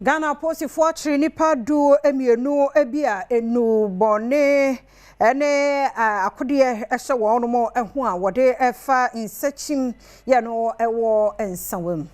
Ghana apolisifoɔ akyere nnipa 12 bi a nnubɔne ne akodeɛ hyɛ wɔn ho a wɔde fa nsɛkyim yɛ no wɔ Nsawam.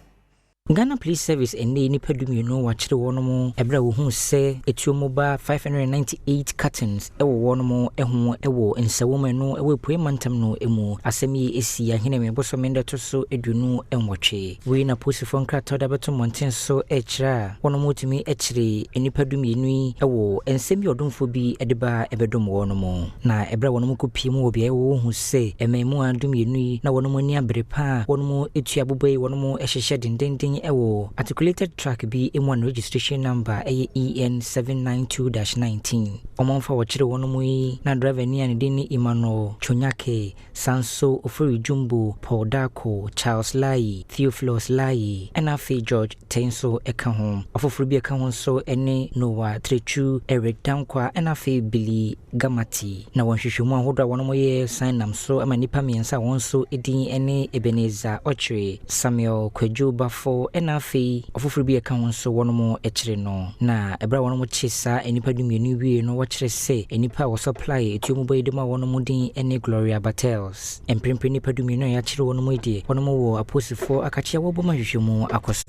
Ghana Police Service ɛnnɛ nnipa 12 wɔakyere wɔn mo ɛberɛ a wɔhuu sɛ etuo moba 598 cartons ɛwɔ wɔn mo ho ɛwɔ Nsawam, ɛno ɛwɔ Apuei Mantam no mu. Asɛm yi esi Aheneme bosome da ɛto so 28. Wei na polisifoɔ nkrataa de abɛto mmɔnten so ɛkyerɛ a wɔn mo tumi kyerɛ nnipa 12 yi ɛwɔ nsɛm bi ɔdomfoɔ bi de ba ɛbɛdom wɔn mo. Na ɛberɛ a wɔn mo kɔpie mu wɔ beaeɛ wɔhu sɛ mmaamua 12 yi na wɔn mo ani abere paa, wɔn mo etua aboba yi, wɔn mo hyehyɛ dendenden ɛwɔ articulated truck bi mu a ne registration number ɛyɛ EN 792-19. Ɔmanfo a wɔkyerɛ wɔn mu yi na driver ni a ne din ne Emmanuel Chonyake, Sanso Ofori Jumbo, Paul Dako, Charles Lai, Theophilus Lai, ɛna afei George Tei nso ɛka ho. Ɔfoforɔ bi ɛka ho nso ɛne Noah Trechu, Eric Dankwa, ɛna afei Billy Gamati. Na wɔn nhwehwɛmu ahodoɔ a wɔn yɛ san nam so ama nnipa mmiɛnsa a wɔn nso din ne Ebenezer Ɔkyere, Samuel Kwadwo Bafo, ɛna afei ɔfoforɔ bi ɛka ho nso wɔn mo kyerɛ no. Na ɛberɛ a wɔn mo kye saa nnipa 12 wie no, wɔkyerɛ sɛ nnipa a wɔsupply etuo mu bɔ yi de ma wɔn mo din ne Gloria Battles. Mprempren nnipa 12 a yɛakyerɛ wɔn mu yi deɛ, wɔn mo wɔ apolisifoɔ akakyia wɔbɔ ma nhwehwɛmu akɔ so.